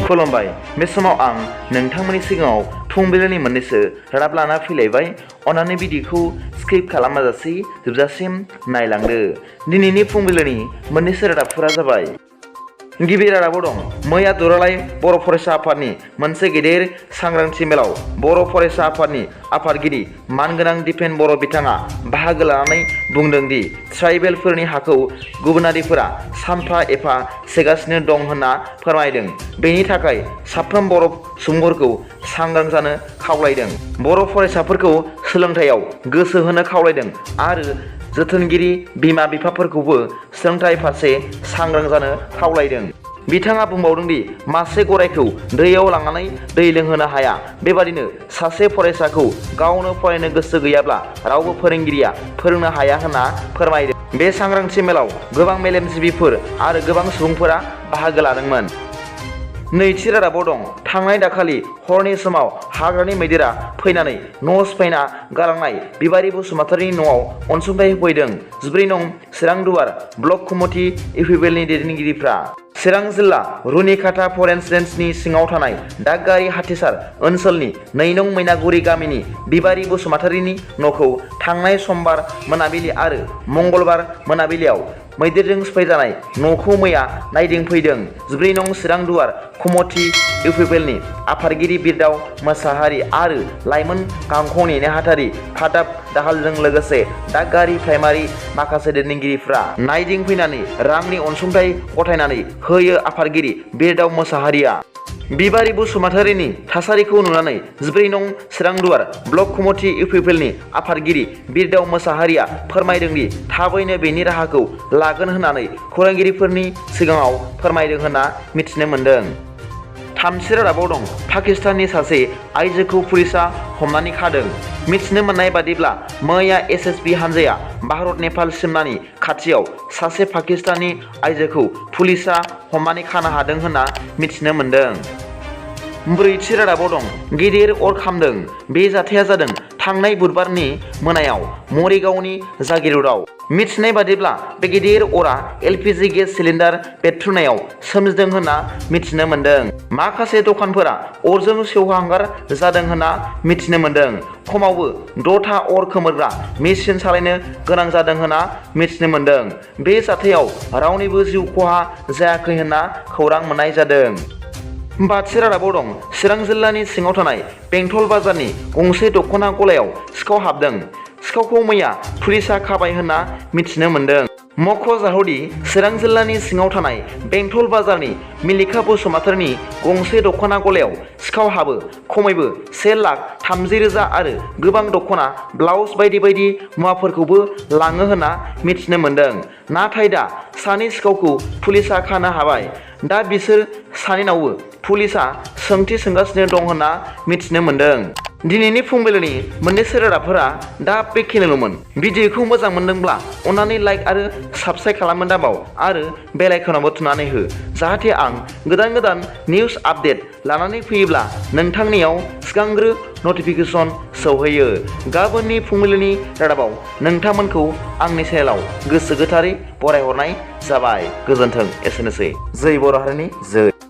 खुलुमबाय। बे समाव आं नोंथांमोननि सिगाङाव फुंबिलिनि मोननैसो रादाब लाना फैलायबाय। अन्नानै भिडिअखौ स्किप खालामाजासे जोबजासिम नायलांदो। दिनैनि फुंबिलिनि मोननैसो रादाबफोरा जाबाय। गिबि रादाबाव दं, मैया दुलाराय बर' फरायसा आफादनि मोनसे गेदेर सांग्रांथि मेलाव बर' फरायसा आफादनि आफादगिरि मानगोनां दिपेन बर' बिथाङा बाहागो लानानै बुंदों दि ट्राइबेलफोरनि हाखौ गुबुनारिफोरा सानफा एफा सेगासिनो दं होनना फोरमायदों। बेनि थाखाय साफ्रोम बर' सुबुंफोरखौ सांग्रां जानो खावलायदों। बर' फरायसाफोरखौ सोलोंथायाव गोसो होनो खावलायदों आरो जोथोनगिरि बिमा बिफाफोरखौबो सोलोंथाइ फारसे सांग्रां जानो खावलायदों। बिथाङा बुंबावदों दि मासे गरायखौ दैयाव लांनानै दै लोंहोनो हाया, बेबादिनो सासे फरायसाखौ गावनो फरायनो गोसो गैयाब्ला रावबो फोरोंगिरिया फोरोंनो हाया होनना फोरमायदों। बे सांग्रांथि मेलाव गोबां मेलेमजिबिफोर आरो गोबां सुबुंफोरा बाहागो लादोंमोन। नैथि रादाबाव दं, थांनाय दाखालि हरनि समाव हाग्रानि मैदेरा फैनानै न' सिफायना गालांनाय बिबारि बसुमतारीनि न'आव अनसुंथाइ होफैदों। 14 नं चिरां दुवार ब्लक कमिटि इउपिपिएलनि दैदेनगिरिफ्रा चिरां जिल्ला रुनिखाता फरेस्ट रेन्जनि सिङाव थानाय दागगारि हाथिसार ओनसोलनि 2 नं मैनागुरि गामिनि बिबारि बसुमतारीनि न'खौ थांनाय समबार मोनाबिलि आरो मंगलबार मोनाबिलियाव मैदेरजों सिफायजानाय न'खौ मैया नायदिंफैदों। 14 नं चिरां दुवार कमिटि इउपिपिएलनि आफादगिरि बिरदाव मोसाहारि आरो लाइमोन गांखंनि नेहाथारि फादाब दाहालजों लोगोसे दागगारि प्राइमारि माखासे दैदेनगिरिफ्रा नायदिंफैनानै रांनि अनसुंथाइ गथायनानै होयो। आफादगिरि बिरदाव मोसाहारिया बिबारि बसुमतारीनि थासारिखौ नुनानै 14 नं चिरां दुवार ब्लक कमिटि इउपिपिएलनि आफादगिरि बिरदाव मोसाहारिया फोरमायदों दि थाबैनो बेनि राहाखौ लागोन होननानै खौरांगिरिफोरनि सिगाङाव फोरमायदों होनना मिथिनो मोन्दों। थामथि रादाबाव दं, पाकिस्ताननि सासे आइजोखौ पुलिसा हमनानै खादों। मिथिनो मोननाय बादिब्ला मैया एसएसबि हानजाया भारत नेपाल सिमनानि खाथियाव सासे पाकिस्तानी आइजोखौ पुलिसा हमनानै खानो हादों होनना मिथिनो मोन्दों। ब्रैथि रादाबाव दं, गिदिर अर खामदों। बे जाथाया जादों थांनाय बुधबारनि मोनायाव मरिगावनि जागिरुदाव। मिथिनाय बादिब्ला बे गिदिर अरा एलपिजि गेस सिलिन्डार बेरफ्रुनायाव सोमजिदों होनना मिथिनो मोन्दों। माखासे दखानफोरा अरजों सेवहांगार जादों होनना मिथिनो मोन्दों। खमावबो 6था अर खोमोरग्रा मेसिन सालायनो गोनां जादों होनना मिथिनो मोन्दों। बे जाथायाव रावनिबो जिउ खहा जायाखै होनना खौरां मोननाय जादों। बाथि रादाबाव दं, चिरां जिल्लानि सिङाव थानाय बेंटल बाजारनि गंसे दख'ना गलायाव सिखाव हाबदों। सिखावखौ मैया पुलिसा खाबाय होनना मिथिनो मोन्दों। मख'जाथावदि चिरां जिल्लानि सिङाव थानाय बेंटल बाजारनि मिलिका बसुमतारीनि गंसे दख'ना गलायाव सिखाव हाबो। खमैबो 1,30,000 आरो गोबां दख'ना ब्लाउस बायदि बायदि मुवाफोरखौबो लाङो होनना मिथिनो मोन्दों। नाथाय दा सानै सिखावखौ पुलिसा खानो हाबाय। दा बिसोर सानैनावबो पुलिसा सोंथि सोंगासिनो दं होनना मिथिनो मोन्दों। दिनैनि फुंबिलिनि मोननैसो रादाबफोरा दा बेखिनिल'मोन। भिडिअखौ मोजां मोनदोंब्ला अन्नानै लाइक आरो साबस्क्राइब खालामनो दाबाव आरो बेल आइकनावबो थुनानै हो, जाहाथे आं गोदान गोदान निउस आपडेट लानानै फैयोब्ला नोंथांनियाव सिगांग्रो नटिफिकेसन सौहैयो। गाबोननि फुंबिलिनि रादाबाव नोंथांमोनखौ आंनि चेनेलाव गोसो गोथारै बरायहरनाय जाबाय। गोजोन्थों। एसेनोसै। जै बर' हारिनि जै।